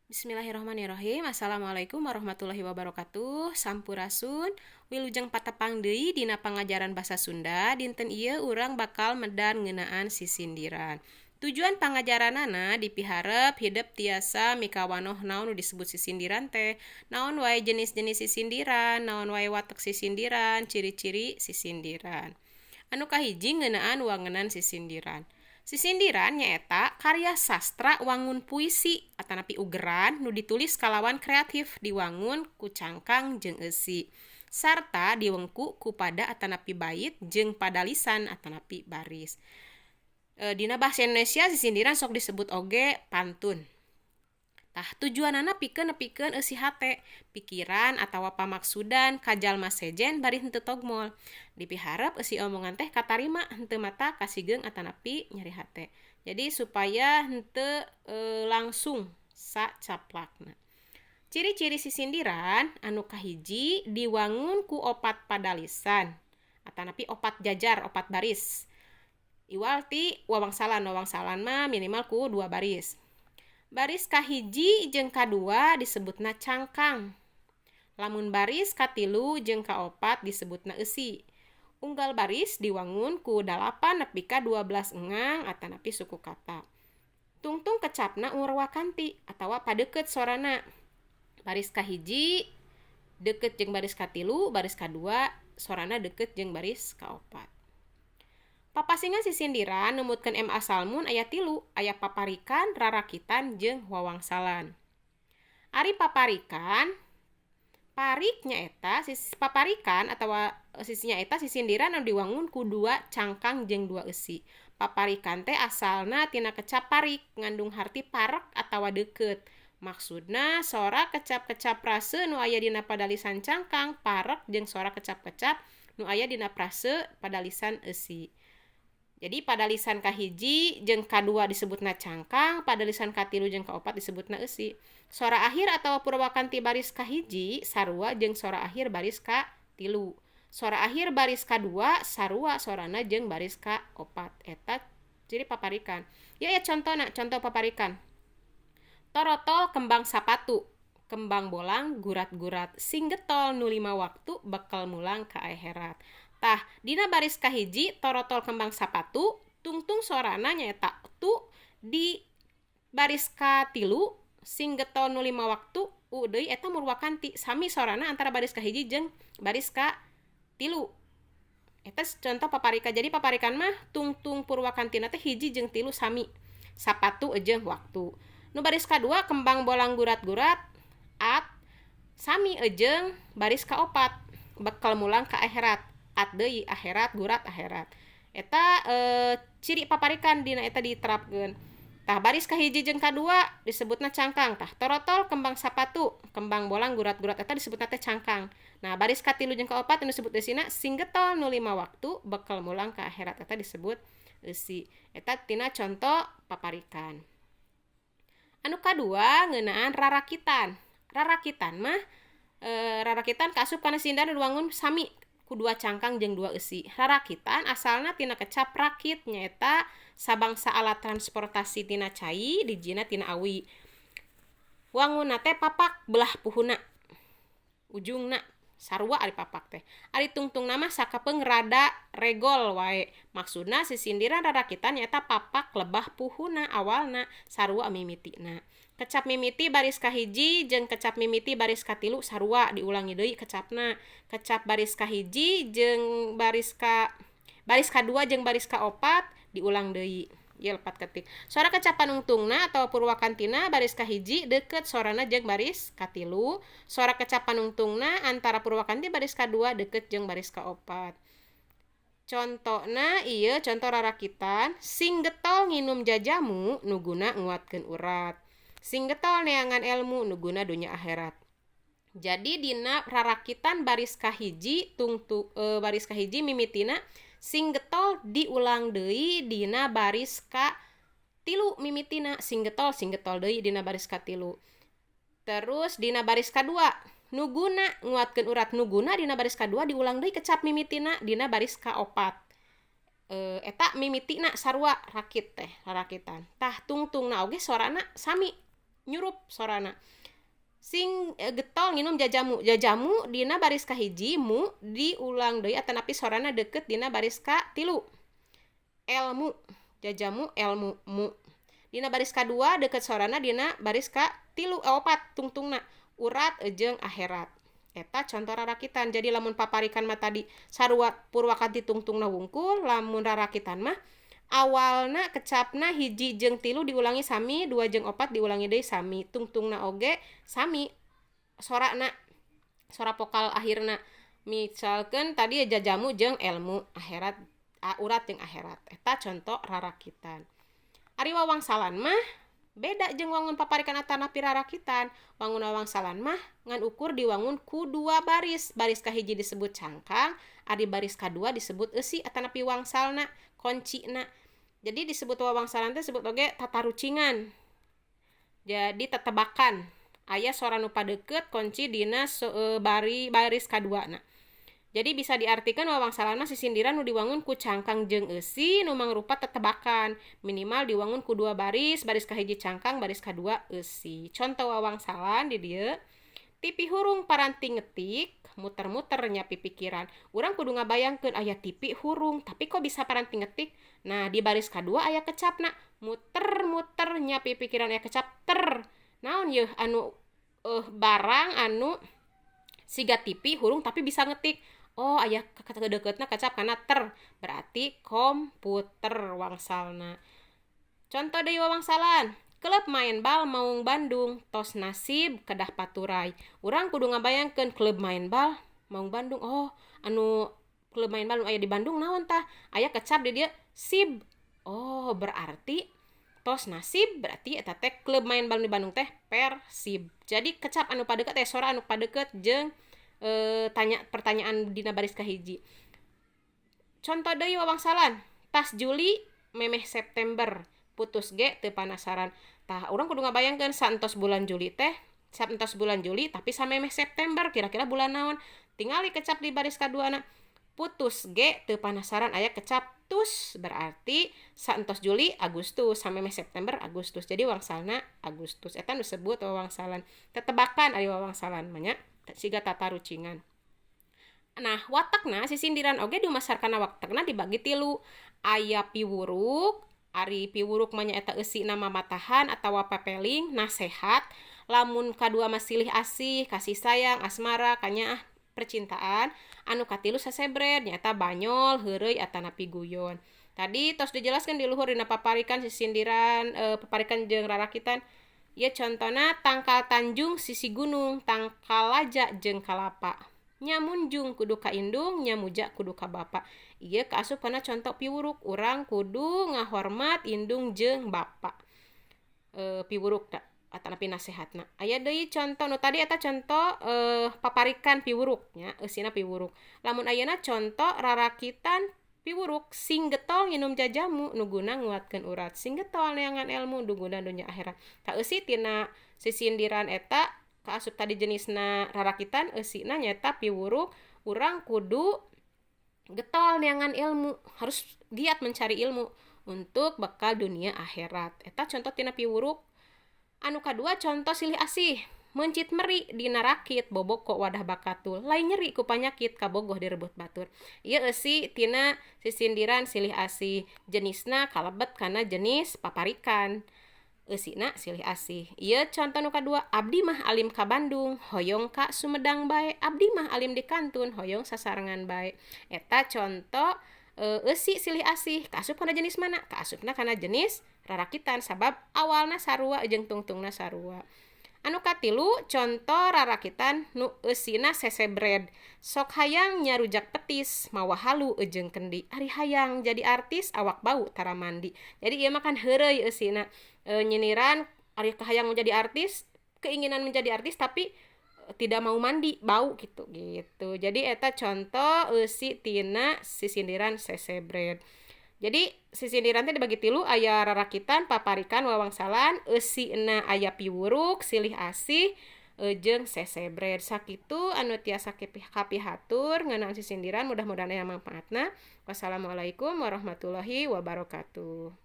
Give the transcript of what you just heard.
Bismillahirrahmanirrahim. Assalamualaikum warahmatullahi wabarakatuh. Sampurasun. Wilujeng patepang deui dina pangajaran basa Sunda. Dinten ieu urang bakal medar ngeunaan sisindiran. Tujuan pangajaranana dipiharep hidep tiasa mikawanoh naon nu disebut sisindiran teh, naon wae jenis-jenis sisindiran, naon wae watek sisindiran, ciri-ciri sisindiran. Anu kahiji ngeunaan wangenan sisindiran. Sisindiran nyaeta karya sastra wangun puisi atanapi ugeran nu ditulis kalawan kreatif diwangun ku cangkang jeung eusi sarta diwengku ku pada atanapi bait jeung padalisan atanapi baris. Dina bahasa Indonesia sisindiran sok disebut oge pantun. Tah, tujuanana pikeun nepikeun eusi hate, pikiran atawa pamaksudan ka jalma sejen bari henteu togmol. Dipiharep eusi omongan teh katarima henteu mata kasigeung atanapi nyeri hate. Jadi supaya henteu langsung sacaplakna. Ciri-ciri sisindiran anu kahiji diwangun ku opat padalisan atanapi opat jajar, opat baris. Iwal ti wawangsalan, wawangsalan mah minimal ku 2 baris. Baris kahiji jeung kadua disebutna cangkang. Lamun baris katilu jeung kaopat disebutna eusi. Unggal baris diwangun ku 8 nepi ka 12 engang atanapi suku kata. Tungtung kecapna urwakanti atawa padeukeut sorana. Baris kahiji deukeut jeung baris katilu, baris kadua sorana deukeut jeung baris kaopat. Papasingan sisindiran numutkeun M. A. Salmun aya 3, aya paparikan, rarakitan jeung wawangsalan. Ari paparikan, parik nyaeta paparikan atawa nyaeta sisindiran anu diwangun ku 2 cangkang jeung 2 eusi. Paparikan teh asalna tina kecap parik, ngandung harti parek atawa deukeut. Maksudna sora kecap-kecap prase nu aya dina padalisan cangkang parek jeung sora kecap-kecap nu aya dina prase padalisan eusi. Jadi padalisan kahiji jeung kadua disebutna cangkang, padalisan katilu jeung kaopat disebutna eusi. Sora akhir atawa purwakanti baris kahiji sarua jeung sora akhir baris katilu. Sora akhir baris kadua sarua sorana jeung baris kaopat. Eta ciri paparikan. Ya ya contona, contoh paparikan. Torotol kembang sapatu, kembang bolang gurat-gurat, sing getol nu 5 waktu bekal mulang ka akhirat. Tah, dina baris kahiji torotol kembang sapatu, tungtung sorana nyaeta tu di baris katilu sing getol nu 5 waktu u deui eta murwakanti sami sorana antara baris kahiji jeung baris katilu. Eta contoh paparika. Jadi paparikan mah tungtung purwakantina teh hiji jeung tilu sami. Sapatu jeung waktu. Nu baris kadua kembang bolang gurat-gurat at sami jeung baris kaopat bekal mulang ka akhirat. At deui akhirat gurat akhirat. Eta ciri paparikan dina eta diterapkeun. Tah baris kahiji jeung kadua disebutna cangkang. Tah torotol kembang sapatu, kembang bolang gurat-gurat eta disebutna teh cangkang. Nah baris katilu jeung kaopat anu disebut eusina sing getol nu 5 waktu bekal mulang ka akhirat eta disebut eusi. Eta tina contoh paparikan. Anu kadua ngeunaan rarakitan. Rarakitan mah rarakitan kaasup kana sindiran nu diwangun sami ku 2 cangkang jeung 2 eusi. Rarakitan asalna tina kecap rakit nyaeta sabangsa alat transportasi tina cai dijina tina awi. Wangunna teh papak belah puhuna. Ujungna sarua ari papak teh. Ari tungtungna mah sakapeung rada regol wae. Maksudna sisindiran rarakitan nyaeta papak lebah puhuna awalna sarua mimitina. Kecap mimiti baris kahiji jeung kecap mimiti baris katilu sarua diulangi deui kecapna. Kecap baris kahiji jeung baris kadua jeung baris kaopat diulang deui. Ieu lepat ketik. Sora kecap panungtungna atawa purwakantina baris kahiji deukeut sorana jeung baris katilu. Sora kecap panungtungna antara purwakanti baris kadua deukeut jeung baris kaopat. Contona ieu contoh rarakitan sing getol nginum jajamu nu guna nguatkeun urat. Sing getol neangan ilmu nu guna dunya akhirat. Jadi dina rarakitan baris kahiji tungtu baris kahiji mimitina sing getol diulang deui dina baris katilu mimitina sing getol deui dina baris katilu. Terus dina baris kadua nu guna nguatkeun urat nu guna dina baris kadua diulang deui kecap mimitina dina baris kaopat. Eta mimitina sarua rakit teh rarakitan. Tah tungtungna oge sorana sami. nyurup sorana. Sing getol nginum jajamu. Jajamu dina baris kahiji mu diulang deui atanapi sorana deket dina baris ka-3. Elmu, jajamu elmu mu. Dina baris kadua deket sorana dina baris ka-3 opat tungtungna urat jeung akhirat. Eta contoh rarakitan. Jadi lamun paparikan mah tadi sarua purwakanti tungtungna wungkul, lamun rarakitan mah awalna kecapna 1 jeung 3 diulangi sami, 2 jeung 4 diulangi deui sami, tungtungna oge sami sorana, sora vokal akhirna. Misalkan tadi jajamu jeung elmu, akhirat, urat jeung akhirat. Eta contoh rarakitan. Ari wawangsalan mah beda jeung wangun paparikan atanapi rarakitan. Wangun wawangsalan mah ngan ukur diwangun ku 2 baris. Baris kahiji disebut cangkang, ari baris kadua disebut eusi atanapi wangsalna, koncina. Jadi disebut wawangsalan teh disebut oge tatarucingan. Jadi tetebakan. Aya sora nu padeukeut kunci dina baris kaduana. Jadi bisa diartikan wawangsalan mah sisindiran nu diwangun ku cangkang jeung eusi nu mangrupa tetebakan. Minimal diwangun ku 2 baris, baris kahiji cangkang, baris kadua eusi. Contoh wawangsalan di dieu, TV hurung paranti ngetik, muter-muter nyapi pikiran. Urang kudu ngabayangkeun aya TV hurung, tapi kok bisa paranti ngetik? Nah, di baris kadua aya kecapna, muter-muter nyapi pikiran aya kecap ter. Naon yeuh anu barang anu siga TV hurung tapi bisa ngetik. Oh, aya kedeketna kecap kana ter, berarti komputer wangsalna. Contoh deui wawangsalan, klub main bal Maung Bandung, tos nasib kedah paturai. Urang kudu ngabayangkeun klub main bal Maung Bandung. Oh, anu klub main bal nu aya di Bandung naon tah? Aya kecap di dieu sib. Oh, berarti tos nasib berarti eta teh klub main bal di Bandung teh Persib. Jadi kecap anu padeukeut teh sora anu padeukeut jeung tanya pertanyaan dina baris kahiji. Contoh deui wawangsalan, tas Juli memeh September, putus ge teu panasaran. Tah urang kudu ngabayangkeun saentos bulan Juli teh, saentos bulan Juli tapi samemeh September kira-kira bulan naon? Tingali kecap di baris kaduana. Putus ge teu panasaran aya kecap tus, berarti saentos Juli Agustus, samemeh September Agustus. Jadi wangsalna Agustus. Eta nu disebut wawangsalan. Tetebakan ari wawangsalan mah nya, siga tatarucingan. Nah, watakna sisindiran oge dumasar kana watakna dibagi 3. Aya piwuruk, ari piwuruk mah nyaeta eusina mamatahan atawa pepeling, nasehat. Lamun kadua mah silih asih, kasih sayang, asmara, kanyaah percintaan. Anu katilu sasebred nyaeta banyol, heureuy atanapi guyon. Tadi tos dijelaskan di luhur dina paparikan sisindiran, paparikan jeung rarakitan. Ieu contona tangkal Tanjung sisi gunung, tangkal laja jeung kalapa. Nyamunjung kudu ka indung, nyamuja kudu ka bapa. Ieu kaasup kana contoh piwuruk, urang kudu ngahormat indung jeung bapa. Piwuruk da atanapi nasehatna. Aya deui contoh nu tadi eta contoh paparikan piwuruk nya, eusina piwuruk. Lamun ayeuna contoh rarakitan piwuruk, sing getol nginum jajamu nu guna nguatkeun urat, sing getol neangan ilmu nu guna dunya akhirat. Ta eusi tina sisindiran eta kaasup tadi jenisna rarakitan, eusina nyaeta piwuruk, urang kudu getol neangan ilmu, harus giat mencari ilmu untuk bekal dunia akhirat. Eta contoh tina piwuruk. Anu kadua contoh silih asih, mencit meri dina rakit boboko wadah bakatul, lain nyeri ku panyakit kabogoh direbut batur. Ieu eusi tina sisindiran silih asih, jenisna kalebet kana jenis paparikan. Eusina silih asih. Ieu contoh nu kadua, abdi mah alim ka Bandung, hoyong ka Sumedang bae, abdi mah alim di kantun, hoyong sasarengan bae. Eta contoh eusi silih asih, kaasup kana jenis mana? Kaasupna kana jenis rarakitan sabab awalna sarua jeung tungtungna sarua. Anu katilu contoh rarakitan nu eusina sesebred. Sok hayang nyarujak petis, mawa halu jeung kendi. Ari hayang jadi artis awak bau tara mandi. Jadi ieu mah kan heureuy eusina. Nyiniran ari kahayang menjadi artis, keinginan menjadi artis tapi tidak mau mandi, bau gitu gitu. Jadi eta contoh eusi tina sisindiran sesebred. Jadi sisindiran teh dibagi 3, aya rarakitan, paparikan, wawangsalan, eusina aya piwuruk, silih asih, jeung sesebred. Sakitu anu tiasa kapihatur ngeunaan sisindiran, mudah-mudahan aya manfaatna. Wassalamualaikum warahmatullahi wabarakatuh.